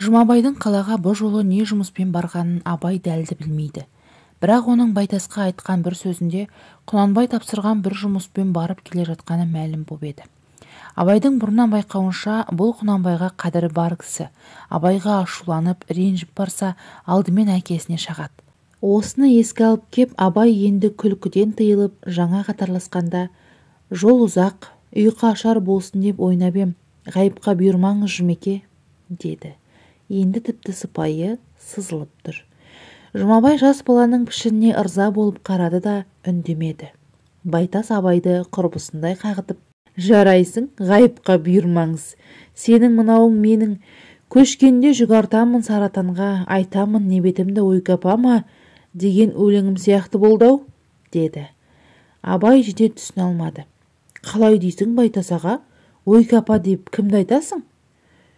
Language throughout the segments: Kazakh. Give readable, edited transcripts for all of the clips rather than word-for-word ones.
Жұмабайдың қалаға бұ жолы не жұмыспен барғанын Абай дәлді білмейді. Бірақ оның Байтасқа айтқан бір сөзінде Құнанбай тапсырған бір жұмыспен барып келе жатқаны мәлім боп еді. Абайдың бұрыннан байқауынша, бұл Құнанбайға қадірі бар кісі. Абайға ашуланып, ренжіп барса, алдымен әкесіне шағады. Осыны еске алып кеп, Абай енді күлкіден тыйылып, жаңа қатарласқанда, жол ұзақ, ұйқы ашар болсын деп ойнап ем, ғайыпқа бұйырмаңыз, Жұмеке, деді. Енді тіпті сыпайы сызылып тұр. Жұмабай жас баланың пішініне ырза болып қарады да үндемеді. Байтас Абайды құрбысындай қағытып, жарайсың, ғайыпқа бұйырмаңыз. Сенің мынауың менің көшкенде жүк артамын саратанға, айтамын не бетімді ойкапама деген өлеңім сияқты болды-ау, деді. Абай жете түсіне алмады. Қалай дейсің, Байтас аға? Ойкапа деп кімді айтасың?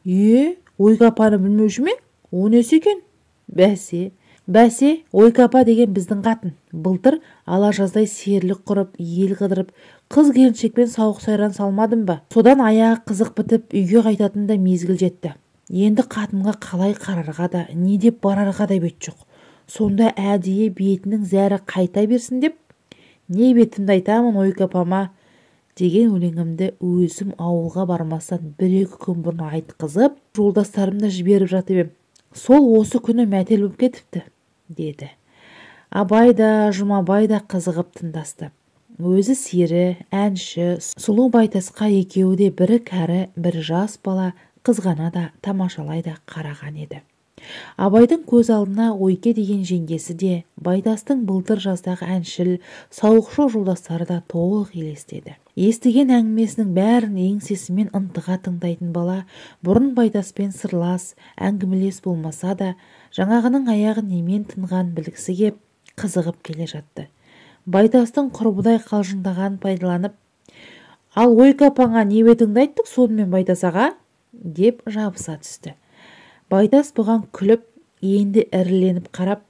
Е, ойкапаны білмеуші ме? О несі екен? Бәсе, бәсе, ойкапа деген біздің қатын. Былтыр ала жаздай серілік құрып, ел қыдырып, қыз келіншекпен сауық сайран салмадым ба? Содан аяғы қызық бітіп, үйге қайтатын да мезгіл жетті. Енді қатынға қалай қарарға да, не деп барарға да бет жоқ. Сонда әдейі бетінің зәрі қайта берсін деп, не бетімді айтамын ойкапама деген өлеңімді өзім ауылға бармастан бір-екі күн бұрын айтқызып, жолдастарымды жіберіп жатып ем. Сол осы күні мәтел болып кетіпті, деді. Абай да, Жұмабай да қызығып тыңдасты. Өзі сері, әнші, сұлу Байтасқа екеуі де бірі кәрі, бірі жас бала қызғана да, тамашалай да қараған еді. Абайдың көз алдына Ойке деген жеңгесі де, Байтастың былтыр жаздағы әншіл, сауықшыл жолдастары да толық елестеді. Естіген әңгімесінің бәрін еңсесімен ынтыға тыңдайтын бала, бұрын Байтаспен сырлас, әңгімелес болмаса да, жаңағының аяғы немен тынған білгісі кеп, қызығып келе жатты. Байтастың құрбыдай қалжыңдаған пайдаланып, ал Ойке апаңа не бетіңді айттық сонымен, Байтас аға, деп жабыса түсті. Байтас бұған күліп, енді іріленіп қарап,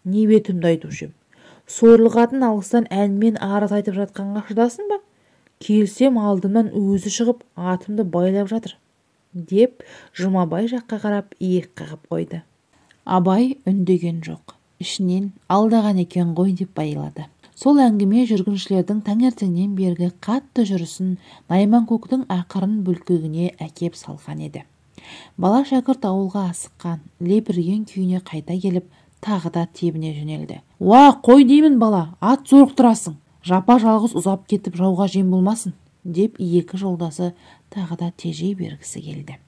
не бетімді айтушы ем? Сорлы қатын алыстан әнмен арыз айтып жатқанға шыдасын ба? Келсем алдымнан өзі шығып, атымды байлап жатыр, деп Жұмабай жаққа қарап иек қағып қойды. Абай үндеген жоқ. Ішінен алдаған екен ғой деп байлады. Сол әңгіме жүргіншілердің таңертеңнен бергі қатты жүрісін Найманкөктің ақырын бүлкігіне әкеп салған еді. Бала шәкірт ауылға асыққан, лепірген күйіне қайта келіп, тағы да тебіне жөнелді. Уа, қой деймін бала, ат зорықтырасың. Жапа жалғыз ұзап кетіп жауға жем болмасын, деп екі жолдасы тағы да тежей бергісі келді.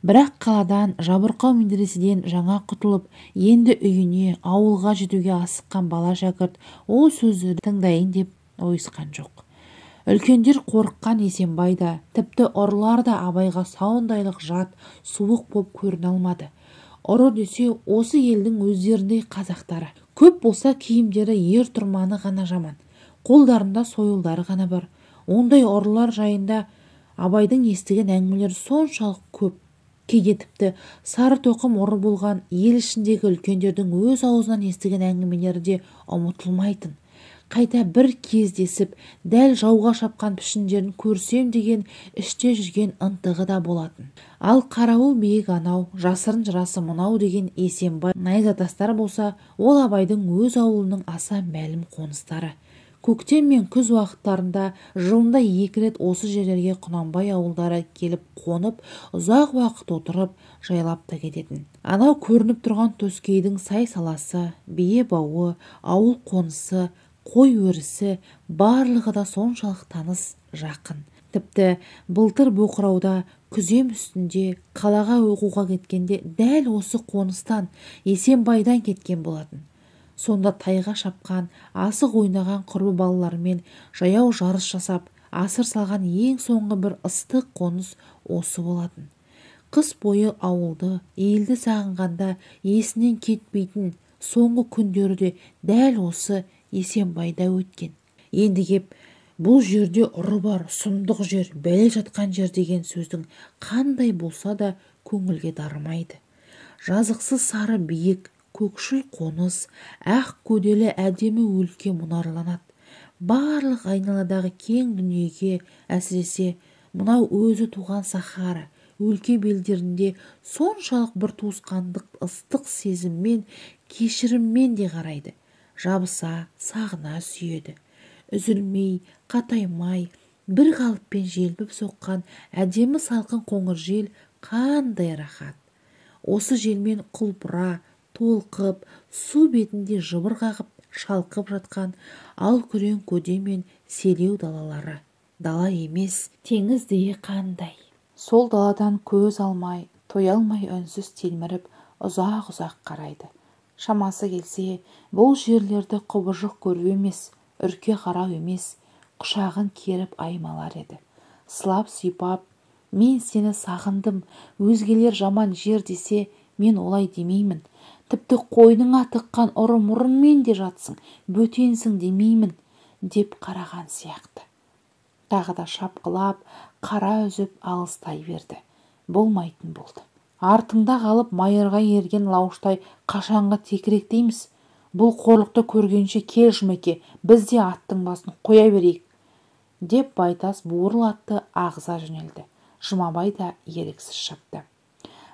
Бірақ қаладан, жабырқау медреседен жаңа құтылып, енді үйіне, ауылға жетуге асыққан бала шәкірт ол сөзді тыңдайын деп ойысқан жоқ. Үлкендер қорыққан Есенбай да, тіпті ұрылар да Абайға сауындайлық жат, суық боп көріне алмады. Ұры десе, осы елдің өздеріндей қазақтары. Көп болса киімдері ер тұрманы ғана жаман, қолдарында сойылдары ғана бар. Ондай ұрылар жайында Абайдың естіген әңгімелері соншалық көп. Кейде тіпті сары тоқым ұры болған ел ішіндегі үлкендердің өз аузынан естіген әңгімелері де ұмытылмайтын. Қайта бір кездесіп, дәл жауға шапқан пішіндерін көрсем деген іште жүрген ынтығы да болатын. Ал қарауыл биік анау, жасырын жырасы мынау деген Есенбай найзатастар болса, ол Абайдың өз ауылының аса мәлім қоныстары. Көктем мен күз уақыттарында жылында екі рет осы жерлерге Құнанбай ауылдары келіп қонып, ұзақ уақыт отырып, жайлап та кететін. Анау көрініп тұрған төскейдің сай саласы, бие бауы, ауыл қонысы, қой өрісі барлығы да соншалық таныс, жақын. Тіпті былтыр боқырауда күзем үстінде қалаға оқуға кеткенде дәл осы қоныстан Есенбайдан кеткен болатын. Сонда тайға шапқан, асық ойнаған құрбы балаларымен жаяу жарыс жасап, асыр салған ең соңғы бір ыстық қоныс осы болатын. Қыс бойы ауылды, елді сағынғанда есінен кетпейтін соңғы күндері де дәл осы Есенбайда өткен. Енді кеп, бұл жерде ұры бар, сұмдық жер, бәле жатқан жер деген сөздің қандай болса да көңілге дарымайды. Жазықсыз сары биік, көкшіл қоныс, ақ көделі әдемі өлке мұнарланады. Барлық айналадағы кең дүниеге, әсіресе мынау өзі туған Сахара, өлке белдерінде соншалық бір туысқандық ыстық сезіммен, кешіріммен де қарайды. Жабыса, сағына сүйеді. Үзілмей, қатаймай, бір қалыппен желпіп соққан әдемі салқын қоңыр жел қандай рахат. Осы желмен құлпыра, толқып, су бетінде жыбыр қағып, шалқып жатқан ал күрең көде мен селеу далалары. Дала емес, теңіздей қандай. Сол даладан көз алмай, тоя алмай үнсіз телміріп, ұзақ-ұзақ қарайды. Шамасы келсе, бұл жерлерді құбыжық көру емес, үрке қарау емес, құшағын керіп аймалар еді. Сылап сипап, мен сені сағындым, өзгелер жаман жер десе, мен олай демеймін. Тіпті қойныңа тыққан ұры мұрынмен де жатсың, бөтенсің демеймін, деп қараған сияқты. Тағы да шапқылап, қара үзіп алыстай берді. Болмайтын болды. Артыңда қалып майырға ерген лауыштай қашанғы текіректейміз. Бұл қорлықты көргенше кел, Жұмеке, біз де аттың басын қоя берейік, деп Байтас буырыл атты ағыза жөнелді. Жұмабай да еріксіз шапты.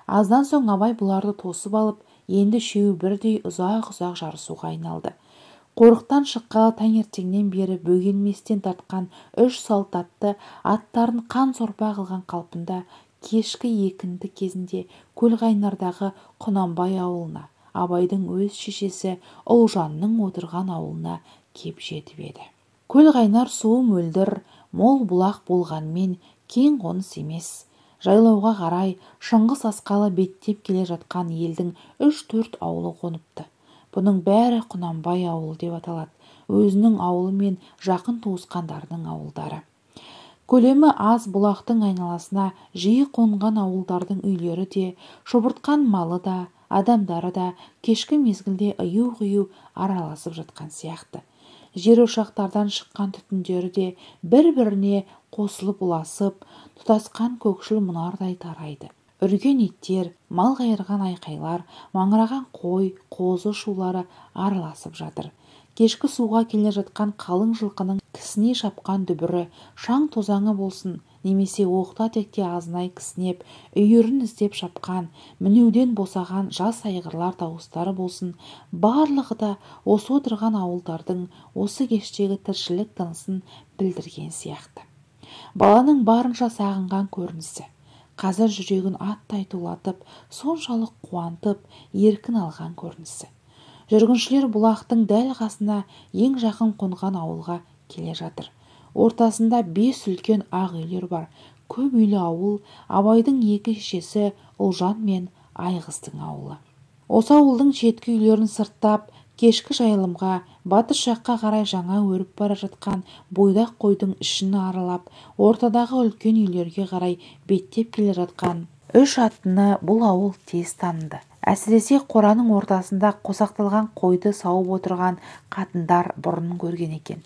Аздан соң Абай бұларды тосып алып, енді үшеуі бірдей ұзақ-ұзақ жарысуға айналды. Қорықтан шыққалы таңертеңнен бері бөгенместен тартқан үш салт атты аттарын қан сорпа қылған қалпында кешкі екінті кезінде Көлқайнардағы Құнанбай ауылына, Абайдың өз шешесі Ұлжанның отырған ауылына кеп жетіп еді. Көлқайнар суы мөлдір, мол бұлақ болғанмен кең қоныс емес. Жайлауға қарай Шыңғыс асқалы беттеп келе жатқан елдің 3-4 ауылы қоныпты. Бұның бәрі Құнанбай ауылы деп аталады. Өзінің ауылы мен жақын туысқандарының ауылдары. Көлемі аз бұлақтың айналасына жиі қонған ауылдардың үйлері де, шұбыртқан малы да, адамдары да кешкі мезгілде ию-қию араласып жатқан сияқты. Жер ошақтардан шыққан түтіндері де бір-біріне қосылып ұласып, тұтасқан көкшіл мұнардай тарайды. Үрген иттер, мал қайырған айқайлар, маңыраған қой, қозы шулары араласып жатыр. Кешкі суға келе жатқан қалың жылқының кісіне шапқан дүбірі, шаң тозаңы болсын, немесе оқта-текте азынай кісінеп, үйірін іздеп шапқан, мінеуден босаған жас айғырлар дауыстары болсын, барлығы да осы отырған ауылдардың осы кештегі тіршілік тынысын білдірген сияқты. Баланың барынша сағынған көрінісі. Қазір жүрегін аттай тулатып, соншалық қуантып, еркін алған көрінісі. Жүргіншілер бұлақтың дәл қасына ең жақын қонған ауылға келе жатыр. Ортасында 5 үлкен ақ үйлер бар. Көп үйлі ауыл Абайдың екі шешесі Ұлжан мен Айғыздың ауылы. Осы ауылдың шеткі үйлерін сырттап, кешкі жайылымға, батыс жаққа қарай жаңа өріп бара жатқан бойдақ қойдың ішін аралап, ортадағы үлкен үйлерге қарай беттеп келе жатқан үш аттыны бұл ауыл тез таныды. Әсіресе қораның ортасында қосақталған қойды сауып отырған қатындар бұрын көрген екен.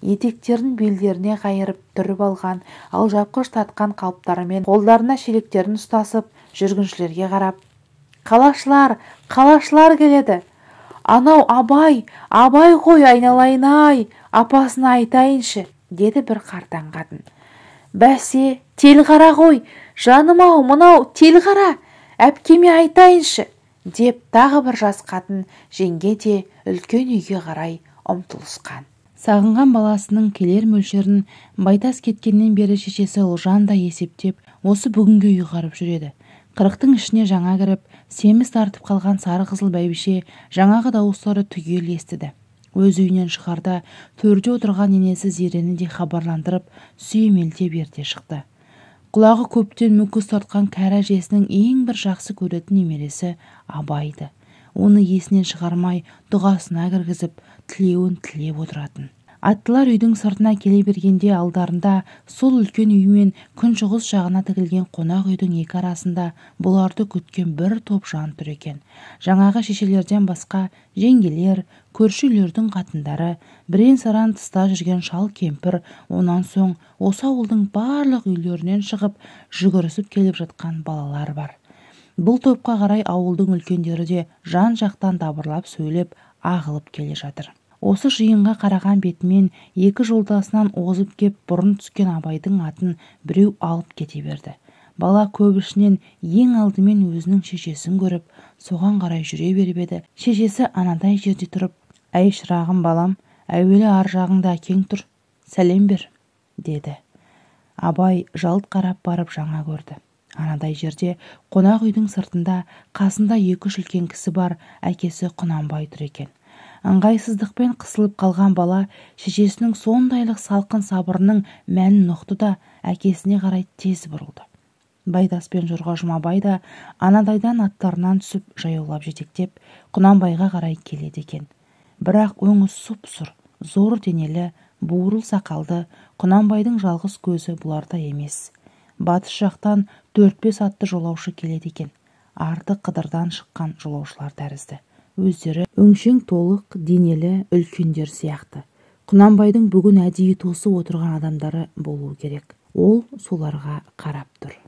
Етектерін белдеріне қайырып түріп алған, алжапқыш тартқан қалыптарымен қолдарына шелектерін ұстасып, жүргіншілерге қарап, «Қалашылар, қалашылар келеді! Анау Абай, Абай қой, айналайын-ай, апасына айтайыншы», деді бір қартаң қатын. «Бәсе, телқара ғой, жаным-ау, мынау телқара, әпкеме айтайыншы», деп тағы бір жас қатын жеңге де үлкен үйге қарай ұмтылысқан. Сағынған баласының келер мөлшерін Байтас кеткеннен бері шешесі Ұлжан да есептеп, осы бүгінге ұйғарып жүреді. 40-тың ішіне жаңа кіріп, семіз тартып қалған сары қызыл бәйбіше жаңағы дауыстары түгел естіді. Өз үйінен шығарда төрде отырған енесі Зерені де хабарландырып, сүйемелдеп ерте шықты. Құлағы көптен мүкіс тартқан кәрі әжесінің ең бір жақсы көретін немересі Абайды. Оны есінен шығармай, дұғасына кіргізіп, тілеуін тілеп отыратын. Аттылар үйдің сыртына келе бергенде алдарында сол үлкен үй мен күншығыс жағына тігілген қонақ үйдің екі арасында бұларды күткен бір топ жан тұр екен. Жаңағы шешелерден басқа жеңгелер, көрші үйлердің қатындары, бірен-саран тыста жүрген шал кемпір, онан соң осы ауылдың барлық үйлерінен шығып, жүгірісіп келіп жатқан балалар бар. Бұл топқа қарай ауылдың үлкендері де жан-жақтан дабырлап сөйлеп, ағылып келе жатыр. Осы жиынға қараған бетімен екі жолдасынан озып кеп бұрын түскен Абайдың атын біреу алып кете берді. Бала көп ішінен ең алдымен өзінің шешесін көріп, соған қарай жүре беріп еді. Шешесі анадай жерде тұрып, «Әй, шырағым балам, әуелі ар жағыңда әкең тұр, сәлем бер», деді. Абай жалт қарап барып жаңа көрді. Анадай жерде қонақ үйдің сыртында қасында екі-үш үлкен кісі бар әкесі Құнанбай тұр екен. Ыңғайсыздықпен қысылып қалған бала шешесінің сондайлық салқын сабырының мәнін ұқты да әкесіне қарай тез бұрылды. Байтас пен Жорға Жұмабай да анадайдан аттарынан түсіп жаяулап жетектеп Құнанбайға қарай келеді екен. Бірақ өңі сұп-сұр, зор денелі, бурыл сақалды Құнанбайдың жалғыз көзі бұларда емес. Батыс жақтан 4-5 атты жолаушы келеді екен. Арты Қыдырдан шыққан жолаушылар тәрізді. Өздері өңшең толық денелі үлкендер сияқты. Құнанбайдың бүгін әдейі тосып отырған адамдары болуы керек. Ол соларға қарап тұр.